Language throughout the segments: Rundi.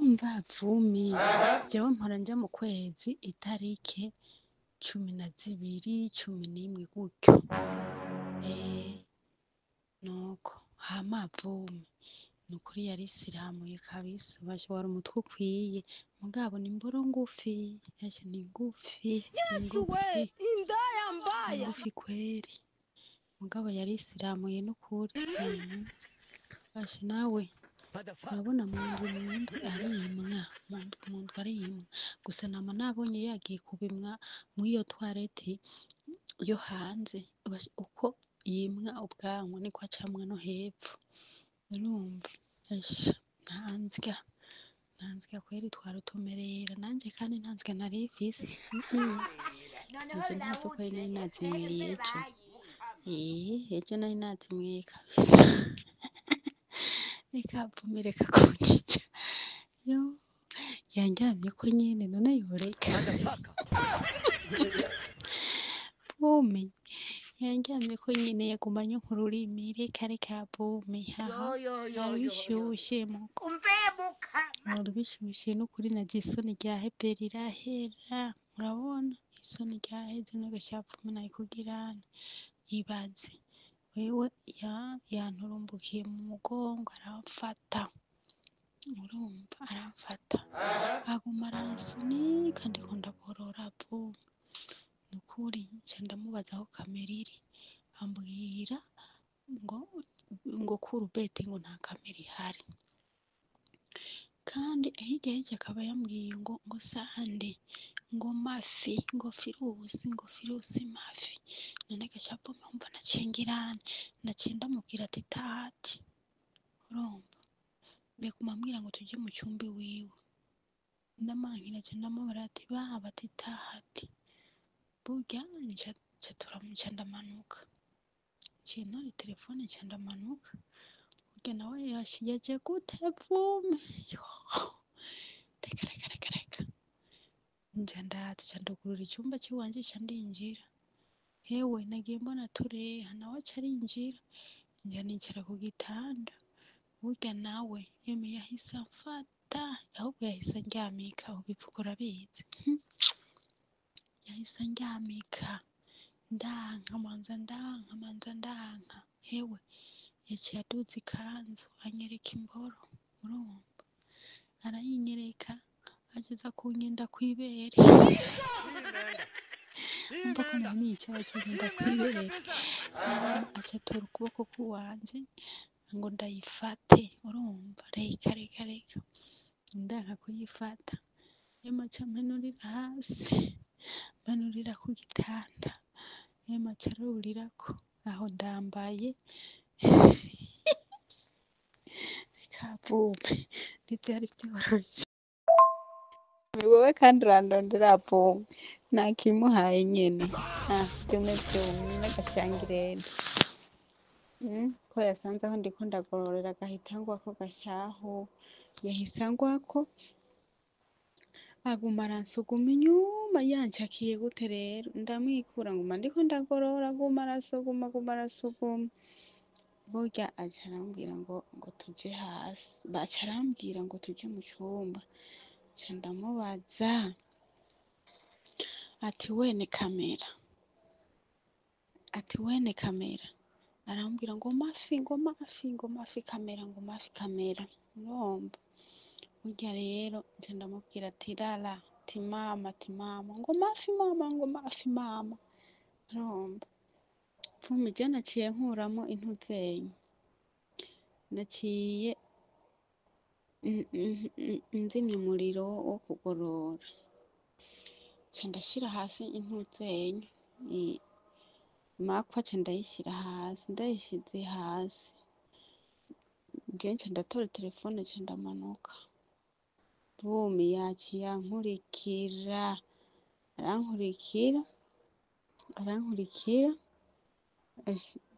Urumva Vumi, jewe mpora nja mu kwezi itarike 12, 11 gutyo. Nuko hama Vumi, nukuri yarisiramuye kabisa, basha wari umutwe ukwiye, mugabo ni imboro ngufi, yasha ni ngufi, ni ngufi, Indaya mbaya. Ngufi kweri, mugabo yarisiramuye nukuri. Basha nawe urabona mu ndwi arimwa, mu ndwi arimwa, gusa nama nabonye yagiye kubimwa mw'iyo toilette yo hanze, basha uko yimwa ubwanwa niko acamwa no hepfo, urumva asha ntanzya, ntanzya kweri, twarutumerera nanje kandi ntanzya nari mfise, Noneho ivyo ntazi ko birahuze nari nazimweye ejo, ejo nari nazimweye kabisa, reka Vumi, reka kunyica, yoo yandyamyeko nyene none yoreka. Vumi yandyamyeko nyene yagumanye nkururimi, reka reka Vumi, haha Yo yo yo vyari yo yo. bishushe muko Umve mukama. Vyari bishushe nukuri, naje isoni ryaheze rirahera, urabona isoni ryaheze n'agasha Vumi nayikugirane, ibaze wewe yanturumbukiye mu mugongo aramfata, urumva aramfata aguma aransunika ndiko ndagorora Vumi, nukuri nca ndamubaza aho kamera iri, ambwira ngo kurubeti ngo nta kamera ihari, kandi hirya y'ejo akaba yambwiye ngo sande ngo mafi ngo firusi ngo firusi mafi, none gasha Vumi wumva naciye ngirane, naciye ndamubwira ati tati, urumva yaguma ambwira ngo tuje mu cumba iwiwe, ndamankira nca ndamubwira ati baba ati tati, burya nca ndamanuka, nciye ntora iterefone nca ndamanuka, burya nawe yaje gute Vumi, yoo reka reka reka reka, nca ndaza nca ndugurura icumba ciwanje nca ndinjira, hewe nagiye mbona tureha nawe aca arinjira, nca nicara ku gitanda, burya nawe emwe yahise amfata, ahubwo yahise andyamika, ubivuga urabizi, yahise andyamika, ndanka manza ndanka manza ndanka, hewe yaciye aduza ikanzu anyereka imboro, urumva arayinyereka aca aza kunyenda kw'ibere, umva ko nari nicaye aca anyenda kw'ibere, hama aca atora ukuboko kuwanje ngo ndayifate, urumva reka reka reka, ndanka kuyifata, emwe aca ampenurira hasi, ampenurira ku gitanda, emwe aca arurirako, aho ndambaye, reka Vumi ntivyari vyoroshe. Wewe kandi urandondera Vumi, nakimuhaye nyene, ah vyumwe vyumye n'agashangirene, ko yasanze aho ndiko ndagororera agahita angwako gashahu, yahise angwako aguma aransuguma inyuma yancakiye gute rero, ndamwikura nguma ndiko ndagorora aguma arasuguma aguma arasuguma, burya aca arambwira ngo tuje hasi, aca arambwira ngo tuje mu cumba, nca ndamubaza ati wene kamera, ati wene kamera, arambwira ngo mafi ngo mafi ngo mafi kamera ngo mafi kamera, urumva burya rero nca ndamubwira ati rara, ati mama, ati mama ngo mafi mama ngo mafi mama, urumva Vumi je naciye nkuramwo intuzenya, naciye nzimya umuriro wo kugorora, nca ndashira hasi intuzenya, makwa nca ndayishira hasi, ndayishize hasi je nca ndatora iterefone nca ndamanuka, Vumi yaciye ankurikira, arankurikira, arankurikira,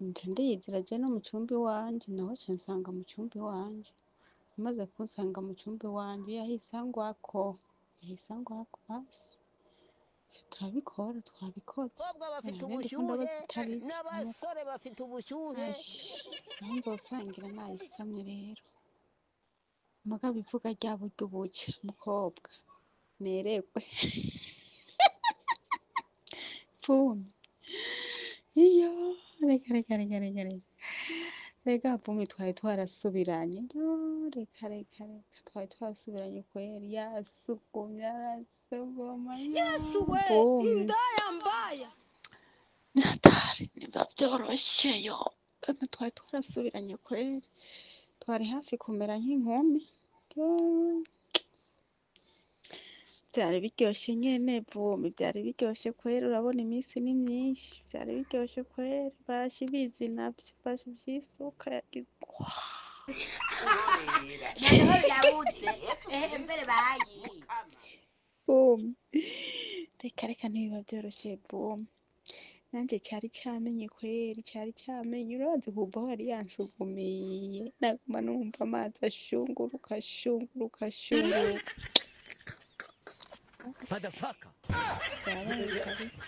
nca ndiyizira je no mu cumba iwanje, nawe aca ansanga mu cumba iwanje, amaze kunsanga mu cumba iwanje yahise angwako, yahise angwako basi, nca turabikora twabikoze, Abakobwa bafite nari ndiko ubushyuhe ndabaza itariki n'abasore bafite ubushyuhe. Ashi aho nzosangira nayisamye rero. Mugabo ivuga rya buryo buca mukobwa nerekwe Vumi iyo reka reka reka reka reka reka Vumi twari twarasubiranye, yo reka reka reka twari twarasubiranye kweri, yasugumye arasuguma yo Yesu we, Vumi indaya mbaya. Natari niba byoroshe yo emwe twari twarasubiranye kweri, twari hafi kumera nk'inkumi yo. Vyari biryoshe nyene Vumi, vyari biryoshe kweri, urabona iminsi ni myinshi, vyari biryoshe kweri, basha ibizi navyo, basha ivy'isuka yagize Urorera. Noneho birabuze ehe mbere bayi. Vumi, reka reka ntibiba vyoroshe Vumi, nanje cari camenye kweri, cari camenye, urazi kuva aho yari yansugumiye, naguma numva amazi ashunguruka ashunguruka ashunguruka. Motherfucker. Vyabaye kabisa.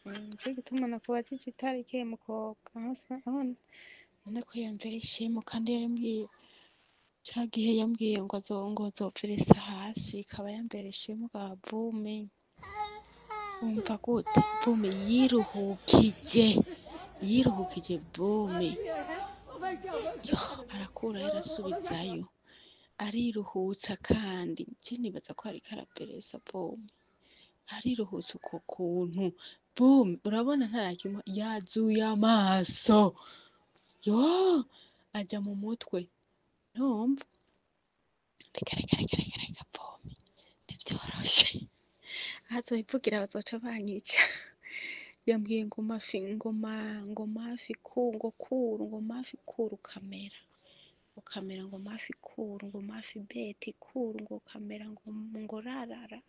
Nico gituma nakubajije itariki mukobwa, aho aho none ko yamvira ishimo kandi yarimbwiye ca gihe yambwiye ngo ngo azopfirisa hasi, ikaba yamvira ishimo ga Vumi. Wumva gute? Vumi yiruhukije, yiruhukije Vumi. Yo, arakurayo arasubizayo, ariruhutsa kandi je nibaza ko ariko araperesa Vumi, ariruhutsa uko kuntu Vumi urabona ntarakimwe yazuye amaso yo aja mu mutwe ntumva reka reka reka reka reka Vumi ntivyoroshe azobivugira bazoca banyica. Yambwiye ngo mafi ngo ma ngo mafi ku ngo kuru ngo mafi kuru kamera ngo kamera ngo mafi kuru ngo mafi beti kuru ngo kamera ngo ngo rarara.